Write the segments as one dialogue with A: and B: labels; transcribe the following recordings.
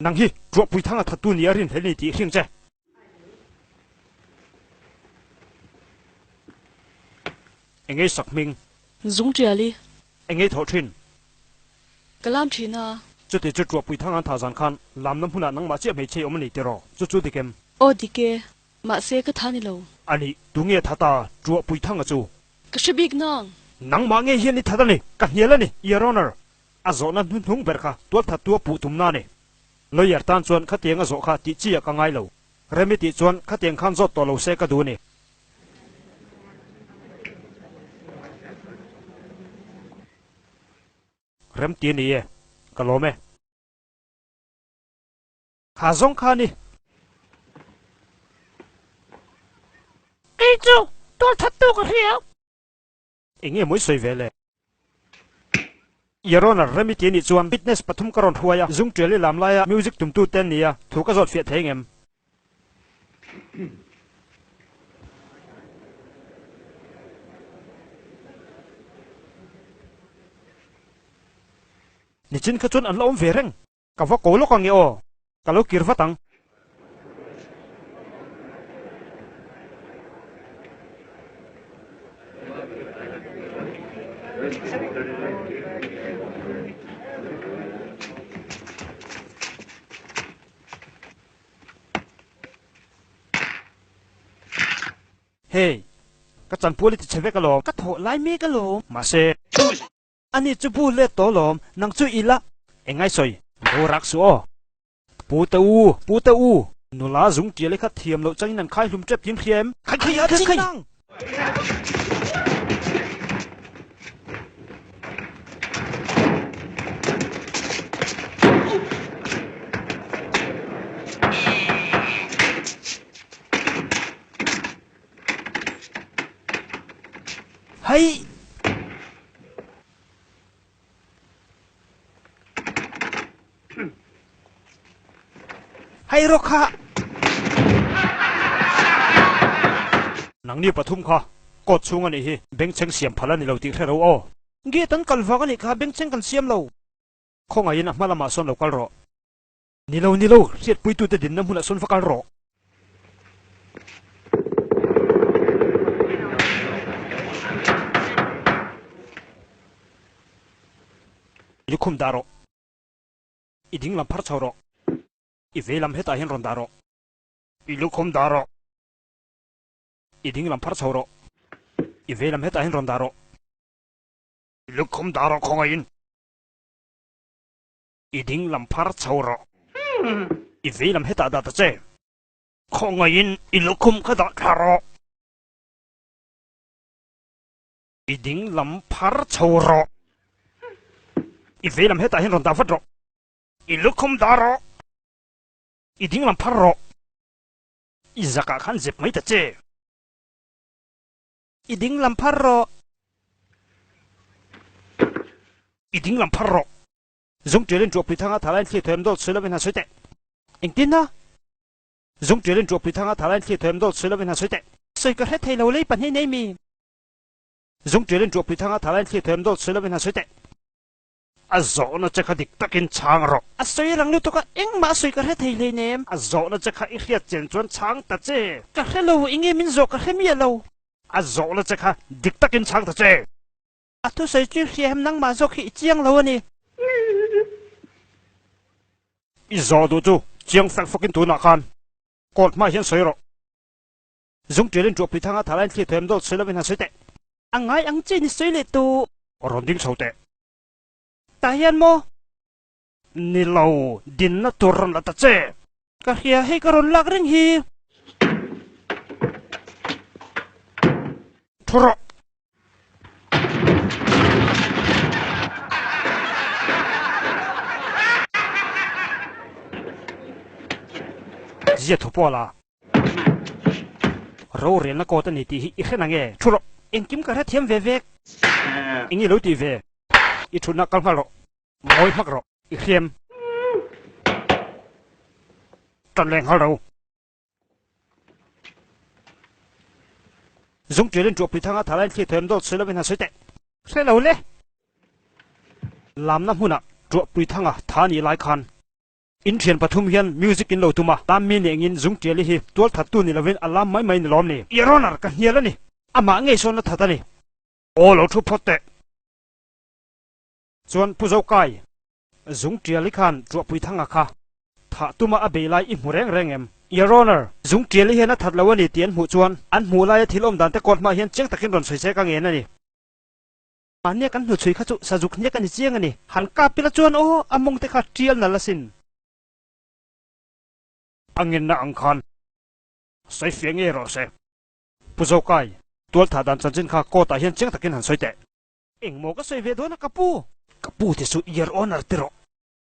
A: Nang hi Ṭuahpui thang a thattu ni a rinhlel ni tih hring che. Engei sak hming?
B: Zung ṭiali.
A: Engei thawh ṭhin?
B: Ka lam ṭhin a.
A: Chuti chu Ṭuahpui thang an thah zan khan lamna hmunah nangmah chiah hmeichhe i awm a ni tiraw? Chu chu dik em?
B: Aw dik e. Mahse ka tha ni lo.
A: A nih, tunge tha ta Ṭuahpui thanga chu?
B: Ka hre bik nang.
A: Nangmah ngei hian i that a ni. Ka hnial a ni, Your Honour. A zawhna hnuhnung ber kha tualthattu a puh tumna a ni. Lawyer tan chuan khatiang a zawh kha tih chi ah ka ngai lo. Remi tih chuan khatiang khan zawt tawh lo se ka duh a ni. Rem ti a ni e, ka lawm e. Kha zawng kha a ni.
C: Kei chu tualthattu ka hria.
A: Eng nge mawi sawi ve le? Your Honour, Remi ti a nih chuan witness pathum ka rawn hruai a, zung tial i lam laia music tumtu te an ni a, thu ka zawt fiah thei ngem? Nichin kha chuan an la awm ve reng. Ka va ko lawk ang e aw, ka lo kir vat ang. Hey, ka chanpual i ti chhe vek alawm.
C: Ka thawh lai mek alawm.
A: Mahse. Ani chu bu let tawh lawm, nang chu ila. Engai sawi, lo rak suh aw. Pu te u, pu te u. Nula zung tial i kha thiam loh changin an khai hlum tep thin hria em? Khai khai khai khai! Hei! Hei rawk kha! Nangni pathum kha court chhung a nih hi, bengchheng siam phal a ni lo tih hre ro aw.
C: Gate an kal vang a nih kha, bengchheng kan siam lo.
A: Khawngaihin a hma lamah sawn lo kal rawh. Ni lo, ni lo, hriatpuitute dinna hmunah sawn va kal rawh. Lukhum dah rawh. I ding lam phar chho rawh. I vei lam hetah hian rawn dah rawh. I lukhum dah rawh. I ding lam phar chho rawh. I vei lam hetah hian rawn dah rawh. I lukhum dah rawh khawngaihin. I ding lam phar chho rawh. I vei lam hetah dah ta che. Khawngaihin i lukhum kha dah thla rawh. I ding lam phar chho rawh. I vei lam hetah hian rawn dah vat rawh. I lukhum dah rawh. I ding lam phar rawh. I zakah khan zep mai ta che.
C: I ding lam phar rawh.
A: I ding lam phar rawh. Zung ṭialin ṭuahpui thanga thalaiin thli thuaim dawt sawi lovin han sawi teh. Engtin a? Zung ṭialin ṭuahpui thanga thalaiin thli thuaim dawt sawi lovin han sawi teh.
C: Sawi ka hre thei lo lei pahnih nei mi.
A: Zung ṭialin ṭuahpui thanga thalaiin thli thuaim dawt sawi lovin han sawi teh. A zawhna che kha dik takin chhang rawh.
C: A sawi rang lutuk a, engmah a sawi ka hre thei hleinem.
A: A zawhna che kha i hriat chen chuan chhang ta che.
C: Ka hre lo, enge min zawh ka hre miah lo.
A: A zawhna che kha dik takin chhang ta che.
C: A thusawi chu hriahem nangmah zawk hi i chiang lo a ni.
A: I zawh duh chu chiang fek fawkin tunah khan court hmah hian sawi rawh. Zung ṭialin ṭuahpui thanga thalaiin thli thuaim dawt sawi lovin han sawi teh.
C: A ngai ang chin i sawi leh tu.
A: Rawn ding chho teh.
C: Tah hian maw?
A: Ni lo, dinna tur rawn la ta che.
C: Ka hria, hei ka rawn lak reng hi.
A: Thu rawh. Zia thu pawh la. Rorelna court a ni tih hi i hre nange? Thu rawh.
C: Engkim ka hrethiam ve vek.
A: Eng i lo tih ve? I thutna kal nghal rawh. Ngawi hmak rawh. I hriam. Tan leh nghal ro. Zung ṭialin ṭuahpui thanga thalaiin thli thuaim dawt sawi lovin han sawi teh.
C: Hre lo le.
A: Lamna hmunah ṭuahpui thanga tha nih lai khan. In thian pathum hian music in lo tum a, lam mi nengin zung tiali hi tual thattu ni lovin a lam mai mai ni lawm ni? Your Honor, ka hnial a ni. Amah ngei sawn a that a ni. Aw lo thu phawt teh. Chuan Pu Zokai, zung tiali khan Tuahpui Thanga kha thah tuma a bei lai i hmu reng reng em? Your Honor, zung tiali hian a that lo a ni tih an hmuh chuan an hmuh laia thil awm dan te court hmaah hian chiang takin rawn sawi se ka ngen a ni. Mahnia kan hnuchhui kha chu sazuk hniak a ni chiang a ni. Han kap ila chuan aw, a mawng te kha tial nalh asin. A ngenna ang khan sawi fiah ngei rawh se. Pu Zokai, tualthah dan chanchin kha court ah hian chiang takin han sawi teh. Engmaw ka sawi ve dawn a ka pu? Ka pu te chu Your Honour ti rawh.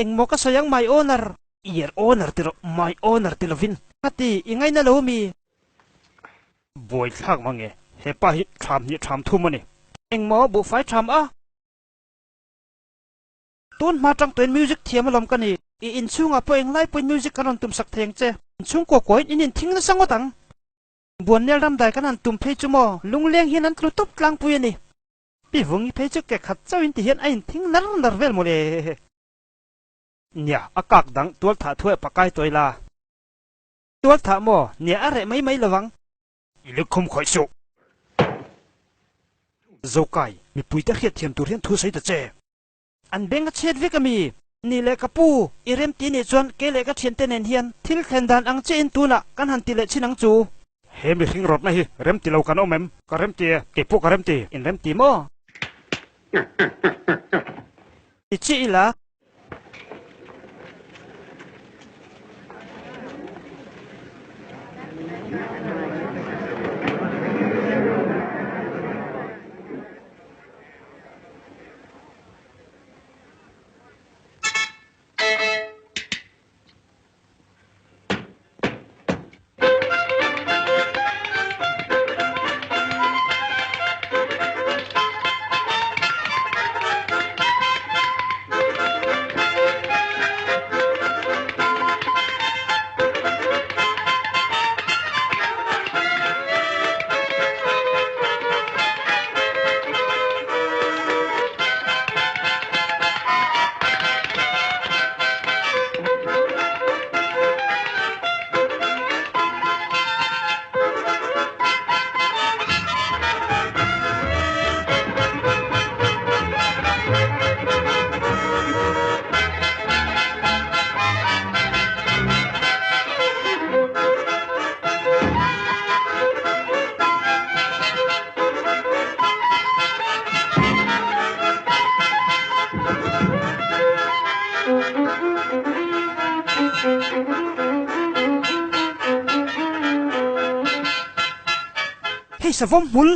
A: Engmaw ka sawi ang My Honour? Your Honour ti rawh, My Honour ti lovin. Ka ti, i ngaina lo mi? Buaithlak mang e, he pa hi tham hnih tham thum a ni. Engmaw buhfai tham a? Tun hma tang tuin music thiam alawm ka ni. I inchhungah pawh englai pawhin music kan rawn tumsak thei ang che. Inchhungkua kuain in inthing nasa ngawt ang. Buannel ramdai kan han tum phei chu maw lungleng hian an tlu tawp tlangpui a ni. Pi Vungi phei chu ke khat chauhin ti hian a inthing nar nar vel mawle. Nia, a kak dang tualthah thuai pakai tawi la. Tualthah maw? Nia a reh mai mai lovang. I lukhum khawih suh. Zokai, mipuite hriatthiam tur hian thu sawi ta che. An beng a chhiat vek a mi? Ni leh ka pu, i remti nih chuan kei leh ka thiante nen hian thil thlen dan ang chiahin tunah kan han ti leh chin ang chu. He mihring rawtna hi remti lo kan awm em? Ka remti e, kei pawh ka remti. In remti maw? Ti chiah ila. Hei savawm hmul.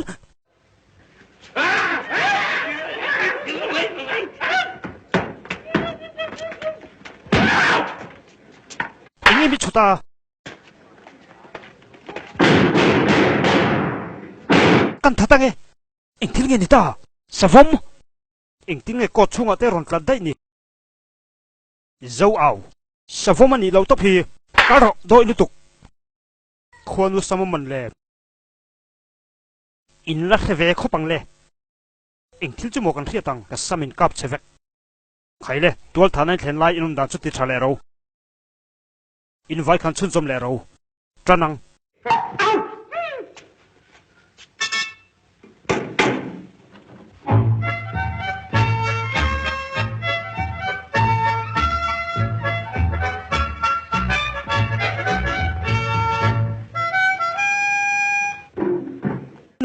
A: Enge mi chhuta? Kan that ange. Engthil nge ni ta? Savawm! Engtin nge court chhungah te rawn tlat daih ni? Zo au. Savawm a nih loh tawp hi. Kal rawh, dawih lutuk. Khuanu Samawm man le. In la hre ve khawp ang le. Engthil chu maw kan hriat ang? Ka sam in kap che vek. Khai le, tualthahna in thlen lai in awm dan chu ti tha leh ro. In vai khan chhunzawm leh ro. Tan ang.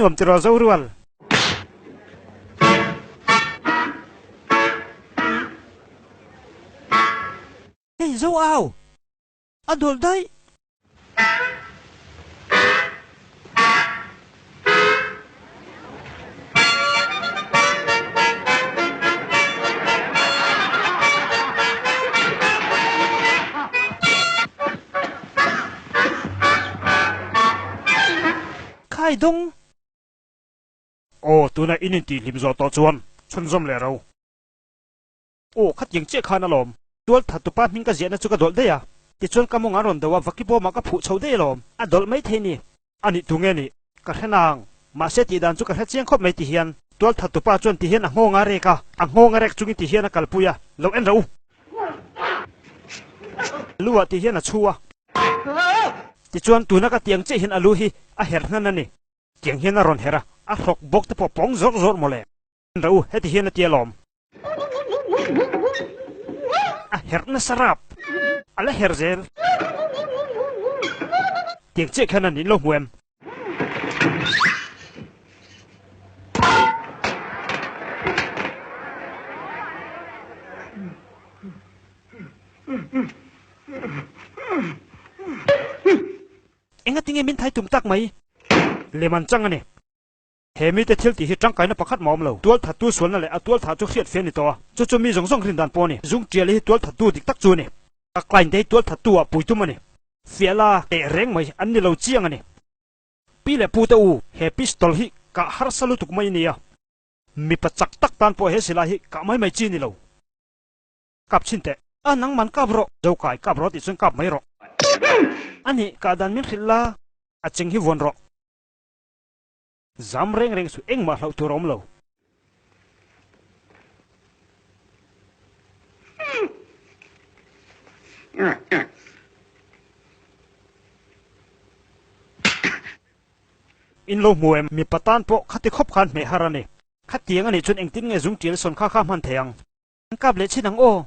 A: Nuam tiraw Zorual. Hei zo au! A dawlh daih! Khai dawng! Aw, tuna in intihhlim zawh tawh chuan chhunzawm leh ro. Aw, khatiang chiah khan alawm. Tual thattupa hming ka ziahna chu ka dawlh daih a. Tichuan ka mawng an rawn do a, Vakibawmah ka phuh chho daih alawm. A dawlh mai thei ni. A nih tu nge nih? Ka hre nang. Mahse tih dan chu ka hre chiang khawp mai ti hian. Tual thattupa chuan ti hian a nghawng a rek a, a nghawng a rek chungin ti hian a kalpui a, lo en rawh u. Lu ah ti hian a chhu a. Tichuan tuna ka tiang chiah hian a lu hi a herh hnan a ni. Tiang hian a rawn herh a, a hrawk bawk te pawh pawng zawr zawr mawle. Ra u, heti hian a ti alawm. A herh nasa rap. A la herh zel. Tiang chiah khian a nin lo hmu em? Engatinge min thai tum tak mai? Lem an chang a ni. He mite thil tih hi tangkaina pakhat mah awm lo. Tual thattu sualna leh a tual thah chu hriat fian ni tawh a, chu chu mi zawng zawng rin dan pawh a ni. Zung tial hi tual thattu dik tak chu a ni. Ka client te hi tual thattu ah pui tum a ni. Fiah la teh reng mai an ni lo chiang a ni. Pi leh pu te u, he pistol hi kah harsa lutuk mai a ni a. Mipa chak tak tan pawh he silai hi kah mai mai chi a ni lo. Kap chhin teh. A nangman kap rawh. Zo kai kap rawh tih chuan kap mai rawh. A nih, kah dan min hrilh la, a cheng hi vuan rawh. Zam reng reng chu engmah hlauh tur a awm lo. In lo hmu em? Mipa tan pawh khati khawp khan hmeh har a ni. Khatiang a nih chuan engtin nge zung tial sawn kha kha hman thei ang? An kap leh chin ang aw.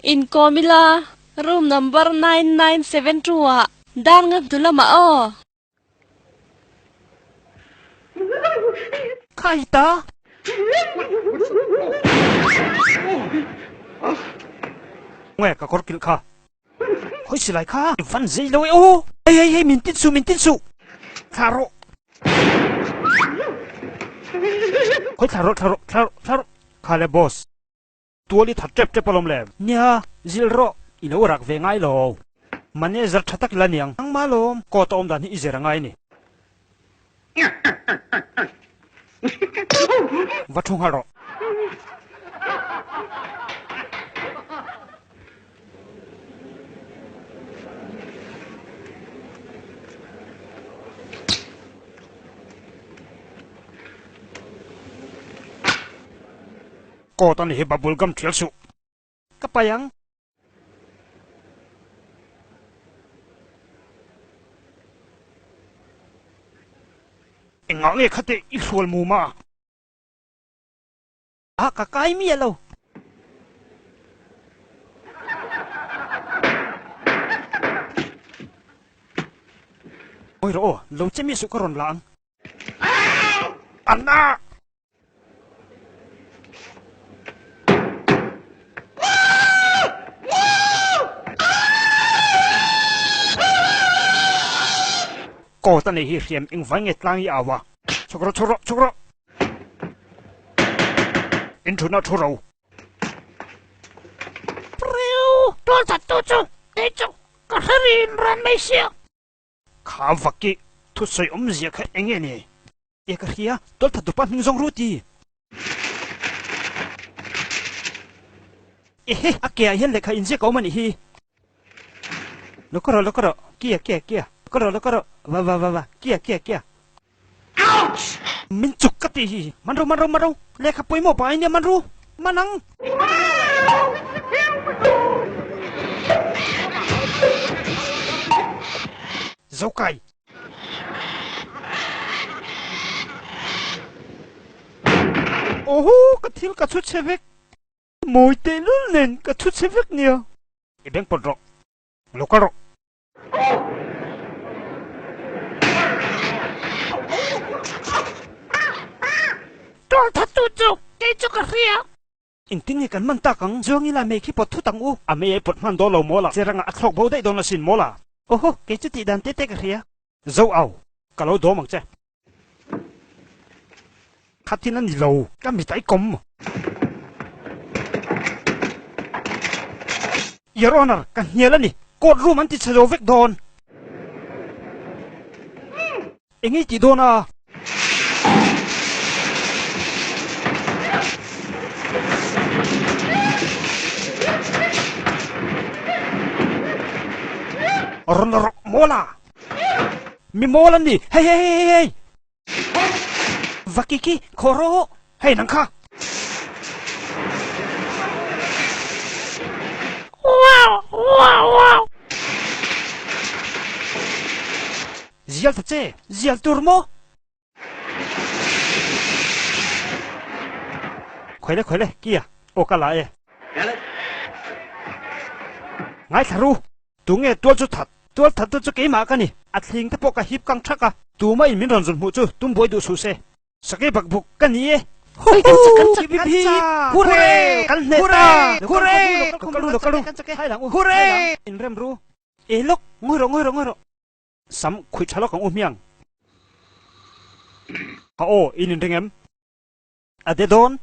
B: Inkawm ila, room number 9972 ah dar nga hnu lamah aw.
C: Khai ta.
A: Nge ka kawr kilh kha. Khawi silai kha i van zei lo e aw. Hei hei hei min tin suh min tin suh. Thla rawh. Khawi thla rawh thla rawh thla rawh thla rawh. Kha le boss. Tual i that tep tep alawm le. Nia zilh rawh i lo rak ve ngai lo. Manager tha tak ila niang. Nangmah lawm court a awm dan hi i zir a ngai a ni. Va thu nghal rawh. Court a ni hi bubble gum thial suh.
C: Ka pai ang.
A: Engah nge khate i hrual mum a?
C: A ka kai miah lo.
A: Awi rawh aw, lo che miah suh ka rawn la ang. Anna! Coat a nei hi hriam engvai nge tlang i au a? Chhuk rawh, chhuk rawh, chhuk rawh! In thutna thu ro.
C: Priu, tual that tu chu kei chu ka hre rin ran mai sia.
A: Kha vaki thusawi awmzia kha eng nge ni? E ka hria, tualthat dupa hming zawng ru ti. Ehe, a ke ah hian lehkha inziak a awm a nih hi. Lo ka rawh, lo ka rawh, kia, kia, kia, lo ka rawh, lo ka rawh, va, va, va, va, kia, kia, kia.
C: Ouch!
A: Min chuk ka tih hi. Man ru, man ru, man ru, lehkha pawimawh pa ania man ru, man ang. Zokai. Oho, ka thil ka chhu chhe vek. Mawi tehlul nen ka chhu chhe vek nia. I beng pawt rawh. Lo kal rawh.
C: Tual that tu chu kei chu ka hria.
A: Engtin nge kan man tak ang? Zuang ila mei khi pawt thut ang u. A mei ai pawt hman dawn lo maw la? Cheranga a thlawk bo daih dawn asin maw la?
C: Oho, kei chu tih dan te te ka hria.
A: Zo au, ka lo dawm ang che. Khatin a ni lo, ka mit ai kawm. Your Honour, ka hnial a ni. Court room an ti chhe zo vek dawn. Eng ei tih dawn a? Rawn la rawh, mawl a! Mi mawl an ni! Hei hei hei hei! Va kiki, khaw rawh! Hei nang kha!
C: Wow! Wow! Wow!
A: Zial ta che! Zial tur maw? Khawi le khawi le, kia, aw ka la e. Ngaithla ru, tunge tual chu that, tual that tu chu keimah ka ni, a thling te pawh ka hip kang thak a, tumah in min rawn zun hmuh chu tum buai duh suh se. Sakei bak buk ka ni e.
B: Hui kan chak kan chak kan chak.
A: Hurray! Kan hneh ta! Hurray! Lo kal ru lo kal ru hai lang u hai lang in rem ru. E lawk ngawi rawh ngawi rawh ngawi rawh. Sam khuih tha lawk ang u hmiang. Ha aw in inring em? A de dawn.